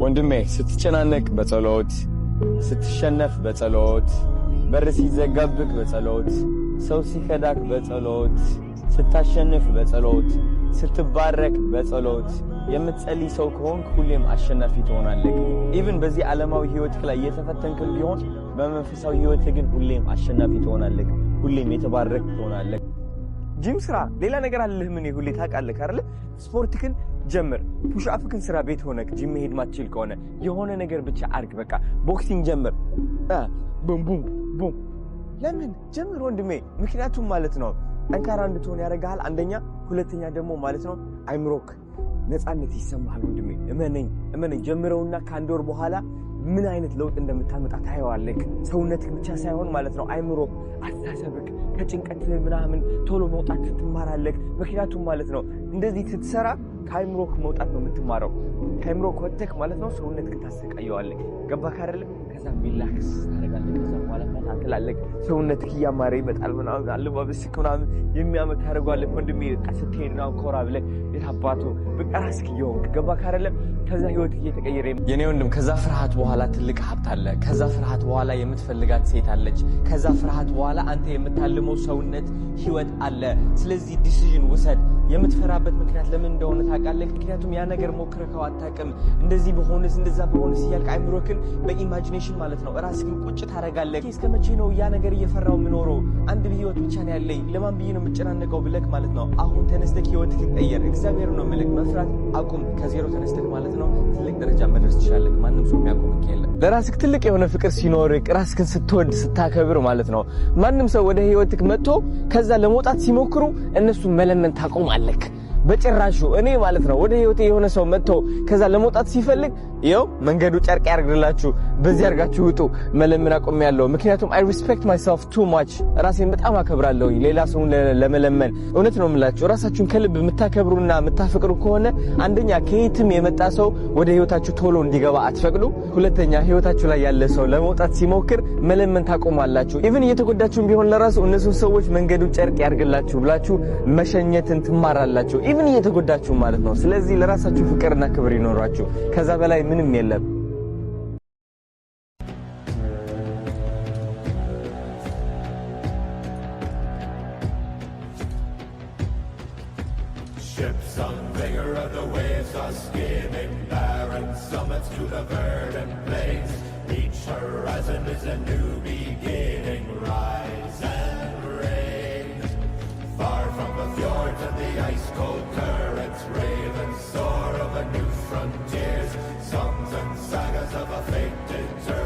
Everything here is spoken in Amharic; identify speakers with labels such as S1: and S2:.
S1: ወንድሜ፣ ስትጨናነቅ በጸሎት፣ ስትሸነፍ በጸሎት፣ በር ሲዘጋብክ በጸሎት፣ ሰው ሲከዳክ በጸሎት፣ ስታሸንፍ በጸሎት፣ ስትባረክ በጸሎት የምትጸልይ ሰው ከሆንክ ሁሌም አሸናፊ ትሆናለህ። Even በዚህ ዓለማዊ ህይወትህ ላይ እየተፈተንክም ቢሆን በመንፈሳዊ ህይወትህ ግን ሁሌም አሸናፊ ትሆናለህ። ሁሌም የተባረክ ትሆናለህ። ጂም ስራ፣ ሌላ ነገር አለህ። ምን ሁሌ ታውቃለህ አይደለ? ስፖርትክን ጀምር፣ push up ክን ስራ። ቤት ሆነክ ጂም መሄድ ማትችል ከሆነ የሆነ ነገር ብቻ አርግ። በቃ boxing ጀምር። ቡም ቡም ቡም። ለምን ጀምር ወንድሜ? ምክንያቱም ማለት ነው ጠንካራ እንድትሆን ያደርግሃል። አንደኛ፣ ሁለተኛ ደግሞ ማለት ነው አይምሮክ ነፃነት ይሰማሃል ወንድሜ። እመነኝ፣ እመነኝ። ጀምረውና ከአንድ ወር በኋላ ምን አይነት ለውጥ እንደምታመጣ ታየዋለህ። ሰውነትህ ብቻ ሳይሆን ማለት ነው አይምሮ፣ አስተሳሰብክ ከጭንቀት ምናምን ቶሎ መውጣት ትማራለህ። ምክንያቱም ማለት ነው እንደዚህ ስትሰራ ከአይምሮክ መውጣት ነው የምትማረው። ከአይምሮክ ወጥተህ ማለት ነው ሰውነትህን ታሰቃየዋለህ። ገባህ አይደለ? ከዛ relax ታደርጋለህ። ከዛ በኋላ ፈታ ትላለህ። ሰውነትህ እያማረ ይመጣል ምናምን፣ አለባበስክ ምናምን የሚያምር ታደርገዋለህ። ወንድሜ፣ በቃ ስትሄድ ነው ኮራ ብለህ የታባቱ በቃ ራስህ እየሆንክ፣ ገባህ አይደለ? ከዛ ህይወት እየተቀየረ፣ የኔ ወንድም፣ ከዛ ፍርሃት በኋላ ትልቅ ሀብት አለ። ከዛ ፍርሃት በኋላ የምትፈልጋት ሴት አለች። ከዛ ፍርሃት በኋላ አንተ የምታልመው ሰውነት ህይወት አለ። ስለዚህ decision ውሰድ። የምትፈራበት ምክንያት ለምን እንደሆነ ታውቃለህ? ምክንያቱም ያ ነገር ሞክረኸው አታውቅም። እንደዚህ በሆንስ፣ እንደዛ በሆንስ እያልክ አይምሮክን በ imagination ማለት ነው ራስህን ቁጭ ታደርጋለህ። እስከ መቼ ነው ያ ነገር እየፈራው የምኖረው? አንድ ህይወት ብቻ ነው ያለኝ፣ ለማን ብዬ ነው የምጨናነቀው ብለህ ማለት ነው አሁን ተነስተህ ህይወትህን ቀየር። እግዚአብሔር ነው የምልህ፣ መፍራት አቁም። ከዜሮ ተነስተህ ማለት ነው ትልቅ ደረጃ መድረስ ትችላለህ። ማንም ሰው የሚያቆምህ የለም። ለራስህ ትልቅ የሆነ ፍቅር ሲኖርህ፣ ራስህን ስትወድ ስታከብር ማለት ነው ማንም ሰው ወደ ህይወትህ መጥቶ ከዛ ለመውጣት ሲሞክሩ እነሱ መለመን ታቆማለህ። በጭራሹ እኔ ማለት ነው ወደ ህይወቴ የሆነ ሰው መጥቶ ከዛ ለመውጣት ሲፈልግ ይኸው መንገዱ ጨርቅ ያርግላችሁ፣ በዚህ አርጋችሁ ውጡ። መለመን አቆሜያለሁ። ምክንያቱም I respect myself too much፣ ራሴን በጣም አከብራለሁ። ሌላ ሰውን ለመለመን፣ እውነት ነው የምላችሁ፣ ራሳችሁን ከልብ የምታከብሩና የምታፈቅሩ ከሆነ አንደኛ ከየትም የመጣ ሰው ወደ ህይወታችሁ ቶሎ እንዲገባ አትፈቅዱ። ሁለተኛ ህይወታችሁ ላይ ያለ ሰው ለመውጣት ሲሞክር መለመን ታቆማላችሁ። Even እየተጎዳችሁም ቢሆን ለራሱ እነሱን ሰዎች መንገዱ ጨርቅ ያርግላችሁ ብላችሁ መሸኘትን ትማራላችሁ። Even እየተጎዳችሁ ማለት ነው። ስለዚህ ለራሳችሁ ፍቅርና ክብር ይኖራችሁ። ከዛ በላይ ምንም የለም።
S2: Ships on vigor of the waves are skimming barren summits to the verdant plains. Each horizon is a new beginning. Rise and reign. Far from the fjords and the ice cold currents, ravens soar over new frontiers. Songs and sagas of a fate determined.